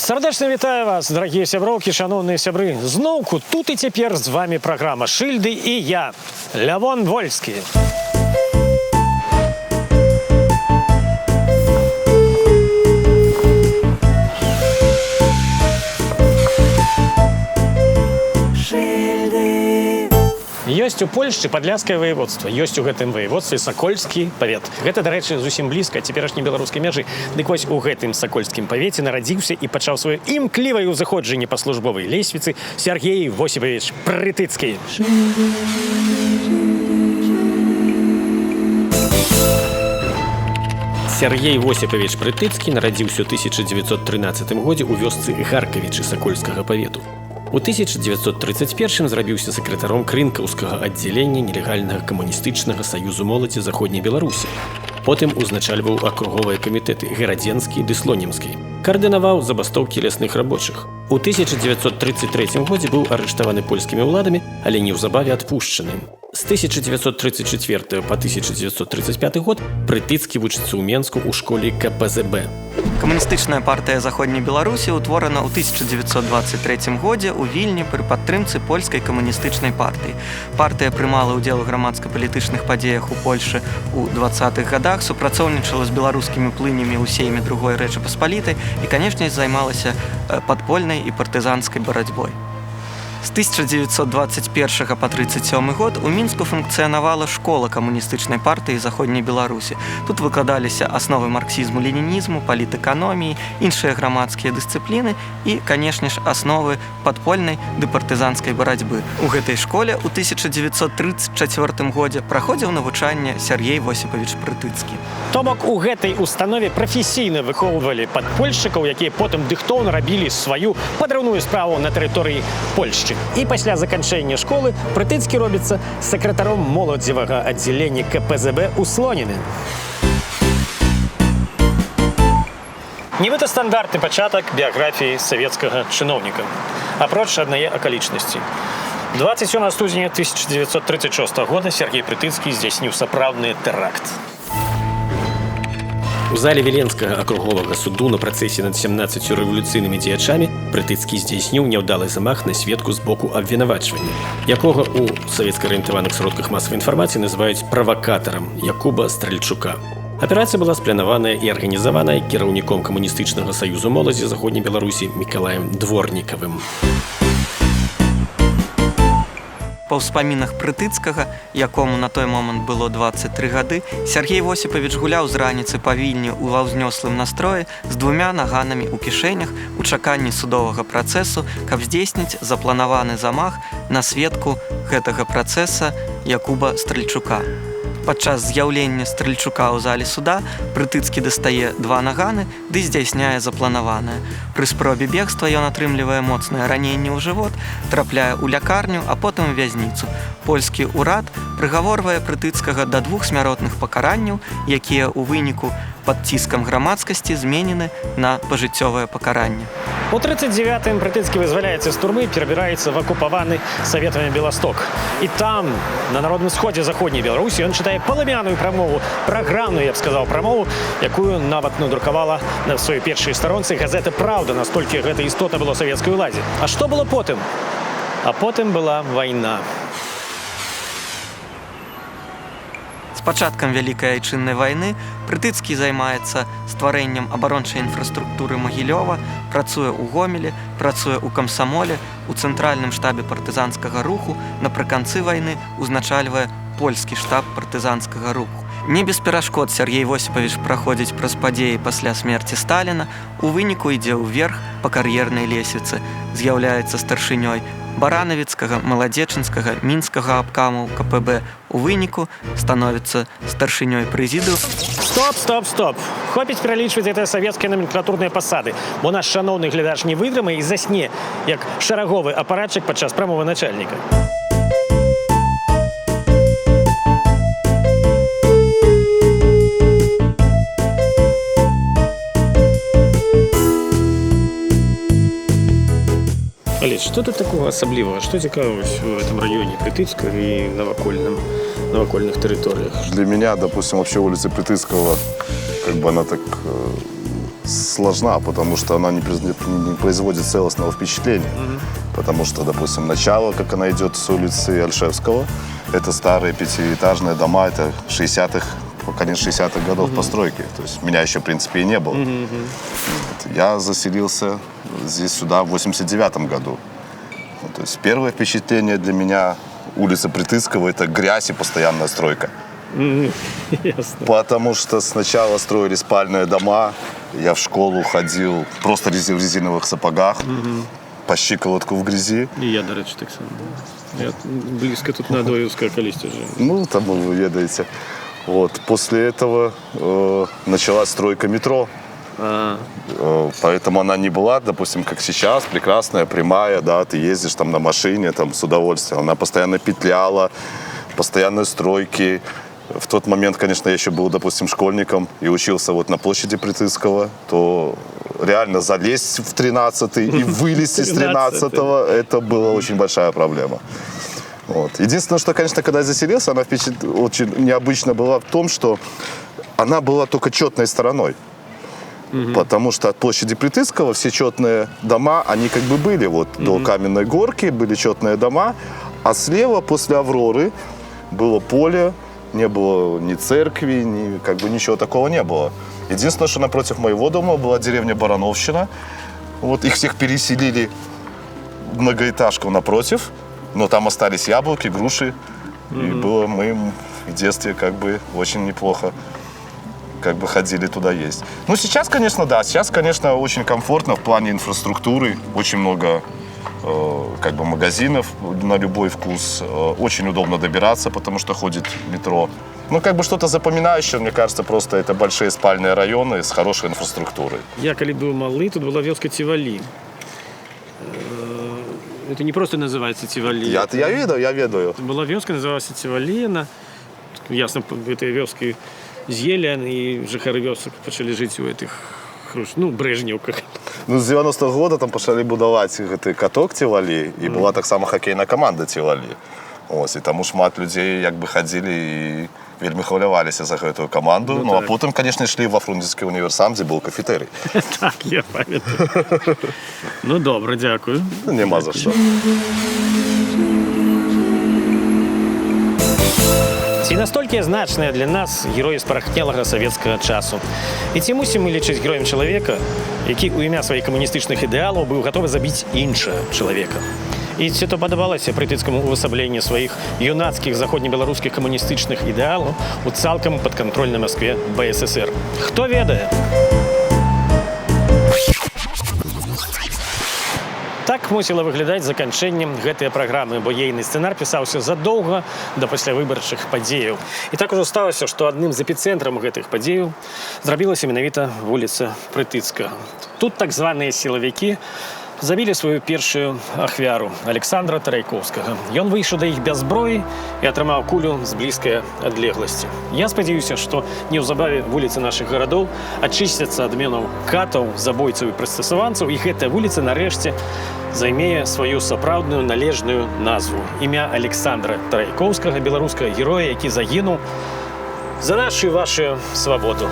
Сардэчна вітаю вас, дарагія сяброўкі, шаноўныя сябры. Зноўку тут і цяпер з вами праграма «Шыльды» і я, Лявон Вольскі. Ёсць у Польшчы Падляскае ваяводства, ёсць у гэтым ваяводстве Сакольскі павет. Гэта, дарэчы, зусім блізка ад цяперашняй беларускай мяжы. Дык вось, у гэтым Сакольскім павеце нарадзіўся і пачаў сваё імклівае ўзыходжанне па службовай лесвіцы Сяргей Восіпавіч Прытыцкі. Сяргей Восіпавіч Прытыцкі нарадзіўся ў 1913 годзе ў вёсцы Гаркавічы Сакольскага павету. У 1931 зрабіўся сакратаром Крынкаўскага аддзялення нелегальнага камуністычнага саюзу моладзі Заходняй Беларусі. Потым узначальваў акруговыя камітэты Гарадзенскі ды Слонімскі. Каардынаваў забастоўкі лясных рабочых. У 1933 годзе быў арыштаваны польскімі ўладамі, але неўзабаве адпушчаны. З 1934 по 1935 год Прытыцкі вучыцца ў Менску ў школе КПЗБ. Камуністычная партыя Заходняй Беларусі ўтворана ў 1923 годзе ў Вільні пры падтрымцы польскай камуністычнай партыі. Партыя прымала ўдзел у грамадска-палітычных падзеях у Польшы ў 20-х годах, супрацоўнічала з беларускімі плынямі ў сейме Другой Рэчы Паспалітай і, канешне, займалася падпольнай і партызанскай барацьбой. З 1921 па 37 год у Мінску функцыянавала школа камуністычнай партыі Заходняй Беларусі. Тут выкладаліся асновы марксізму, ленінізму, палітэканоміі, іншыя грамадскія дысцыпліны і, канешне ж, асновы падпольнай ды партызанскай барацьбы. У гэтай школе ў 1934 годзе праходзіў навучанне Сяргей Восіпавіч Прытыцкі. То бок у гэтай установе прафесійна выхоўвалі падпольшчыкаў, якія потым дыхтоўна рабілі сваю падрыўную справу на тэрыторыі Польшчы. І пасля заканчэння школы Прытыцкі робіцца сакратаром моладзевага аддзялення КПЗБ ў Слоніме. Нібыта стандартны пачатак біяграфіі савецкага чыноўніка. Апроч аднае акалічнасці. 27 студзеня 1936 года Сяргей Прытыцкі здзяйсніў сапраўдны тэракт. У зале Віленскага акруговага суду на працэсе над 17 рэвалюцыйнымі дзеячамі Прытыцкі здзейсніў няўдалы замах на сведку з боку абвінавачвання, якога ў савецка-арыентаваных сродках масавай інфармацыі называюць правакатарам, Якуба Стральчука. Аперацыя была спланаваная і арганізаваная кіраўніком камуністычнага саюзу моладзі Заходняй Беларусі Мікалаем Дворнікавым. Па ўспамінах Прытыцкага, якому на той момант было 23 гады, Сяргей Восіпавіч гуляў з раніцы па Вільні ў ва ўзнёслым настроі з двумя наганамі ў кішэнях у чаканні судовага працэсу, каб здзейсніць запланаваны замах на сведку гэтага працэса Якуба Стральчука. Падчас з'яўлення Стральчука ў зале суда Прытыцкі дастае два наганы ды здзяйсняе запланаванае. Пры спробе бегства ён атрымлівае моцнае раненне ў жывот, трапляе ў лякарню, а потым у вязніцу. Польскі ўрад прыгаворвае Прытыцкага да двух смяротных пакаранняў, якія ў выніку пад ціскам грамадскасці зменены на пажыццёвае пакаранне. У 39-м Прытыцкі вызваляецца з турмы і перабіраецца в акупаваны саветамі Беласток. І там, на народным сходзе Заходняй Беларусі, ён чытае палымяную прамову, праграмную, я б сказаў, прамову, якую нават надрукавала на сваёй першай старонцы газета «Праўда», настолькі гэта істотна было савецкай уладзе. А што было потым? А потым была вайна. З пачаткам Вялікай Айчыннай вайны Прытыцкі займаецца стварэннем абарончай інфраструктуры Магілёва, працуе ў Гомелі, працуе ў камсамоле, у цэнтральным штабе партызанскага руху, напрыканцы вайны узначальвае польскі штаб партызанскага руху. Не без перашкод Сяргей Восіпавіч праходзіць праз падзеі пасля смерці Сталіна, у выніку ідзе ўверх па кар'ернай лесвіцы, з'яўляецца старшынёй Баранавіцкага, Маладзечынскага, Мінскага абкамаў КПБ, у выніку становіцца старшынёй прэзідыуму. Стоп, стоп, стоп. Хопіць пералічваць гэтыя савецкія наменклатурныя пасады, бо наш шаноўны глядач не вытрымае і засне, як шараговы апаратчык падчас прамовы начальніка. Алесь, што тут такога асаблівага? Што цікавага вось у гэтым раёне Прытыцкага і навакольных тэрыторыях? Для меня, допустим, вообще улица Притыцкого, как бы она так сложна, потому что она не производит целостного впечатления. Потому что, допустим, начало, как она идет с улицы Ольшевского, это старые пятиэтажные дома, это 60-х, конец 60-х годов постройки. То есть меня еще, в принципе, и не было. Вот. Я заселился здесь сюда в 89-м году. Ну, то есть первое впечатление для меня улица Притыцкого – это грязь и постоянная стройка. Ясно. Потому что сначала строили спальные дома, я в школу ходил просто в резиновых сапогах, по щиколотку в грязи. І я, дарэчы, таксама. Я блізка тут на Адоеўскага калісьці жыў. Ну, там вы ведаеце. Вот. После этого началась стройка метро. Поэтому она не была, допустим, как сейчас, прекрасная, прямая, да, ты ездишь там на машине там, с удовольствием. Она постоянно петляла, постоянные стройки. В тот момент, конечно, я еще был, допустим, школьником и учился вот на площади Притыцкого, то реально залезть в 13-й и вылезть из 13-го, это была очень большая проблема. Вот. Единственное, что, конечно, когда я заселился, она очень необычно была в том, что она была только четной стороной. Потому что от площади Притыцкого все четные дома, они как бы были вот до Каменной горки, были четные дома, а слева после Авроры было поле, не было ни церкви, ни, как бы ничего такого не было. Единственное, что напротив моего дома была деревня Барановщина. Вот их всех переселили в многоэтажку напротив, но там остались яблоки, груши. И было мы в детстве как бы очень неплохо как бы ходили туда есть. Ну, сейчас, конечно, да. Сейчас, конечно, очень комфортно в плане инфраструктуры. Очень много как бы магазинов на любой вкус. Очень удобно добираться, потому что ходит метро. Ну, как бы что-то запоминающее, мне кажется, просто это большие спальные районы с хорошей инфраструктурой. Я, калі быў малы, тут была вёска Цівалі. Это не просто называется Цівалі. Я ведаю, я ведаю. Это была вёска, называлась Цівалі. Она, ясно, этой вёски з'елі, і жыхары вёсак пачалі жыць у этих ну, Брежнеўках. Ну, з 90-го года там пачалі будаваць гэты каток Цівалі, і была таксама хакейная каманда Цівалі. Ось, і таму шмат людзей як бы хадзілі і вельмі хваляваліся за гэтую каманду. Ну, а так. потым, конечно, ішлі во Фрунзенскі універсам, дзе быў кафетэрый. Так, я памятаю. Ну, добра, дзякую. Ну, няма за што. Ці настолькі значныя для нас героі спарахнелага савецкага часу? І ці мусім мы лічыць героем чалавека, які ў імя сваіх камуністычных ідэалаў быў гатовы забіць іншага чалавека? І ці то падабалася Прытыцкаму увасабленне сваіх юнацкіх заходнебеларускіх камуністычных ідэалаў у цалкам падкантрольнай Маскве БССР? Хто ведае? Так мусіла выглядаць заканчэннем гэтыя праграмы, бо ейны сцэнар пісаўся задоўга да паслявыбарчых падзеяў. І так ужо сталася, што адным з эпіцэнтрам гэтых падзеяў зрабілася менавіта вуліца Прытыцкага. Тут так званыя сілавікі забілі сваю першую ахвяру Александра Тарайкоўскага. Ён выйшаў да іх без зброі і атрымаў кулю з блізкай адлегласці. Я спадзяюся, што неўзабаве вуліцы нашых гарадоў ачысцяцца ад менаў катаў, забойцаў і прыстасаванцаў, і гэтая вуліца нарэшце займее сваю сапраўдную належную назву. Імя Александра Тарайкоўскага, беларускага героя, які загінуў за нашу і вашу свабоду.